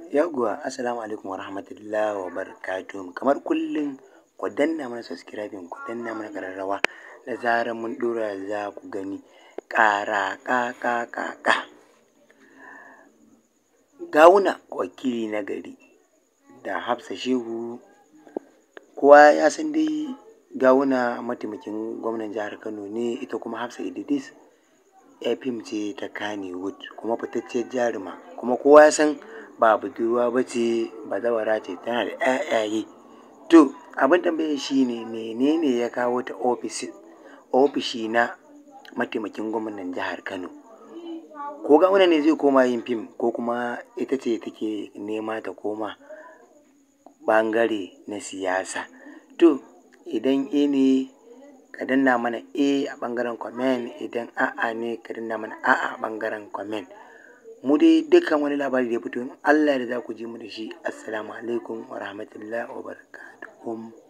Yawwa, assalamu alaikum warahmatullahi wabarakatuh. Kamar kullum, ku danna mana subscribing, ku danna mana ƙararrawa, da zarar mun ɗora za ku gani. Ƙara ƙa ƙa ƙa ƙa. Gawuna wakili na gari da Hafsa Shehu. Kowa ya san dai Gawuna mataimakin gwamnan jihar Kano ne, ita kuma Hafsa Idris 'yar fim ce ta Kannywood, kuma fitacciyar jaruma, kuma kowa ya san ba budurwa ba ce, bazawara ce, tana da 'ya'yaye. To, abin tambayar shi ne, menene ya kawo ta ofishi na mataimakin gwamnan jihar Kano? Ko Gawuna ne zai koma yin fim, ko kuma ita ce take nema ta koma ɓangare na siyasa? To, idan eh ne, ka danna mana eh a ɓangaren comment, idan a'a ne, ka danna mana a'a a ɓangaren comment. Mu dai dukkan wani labari da ya fito, in Allah da za ku ji mu da shi. Assalamu alaikum wa rahmatullahi wa barakatuhu.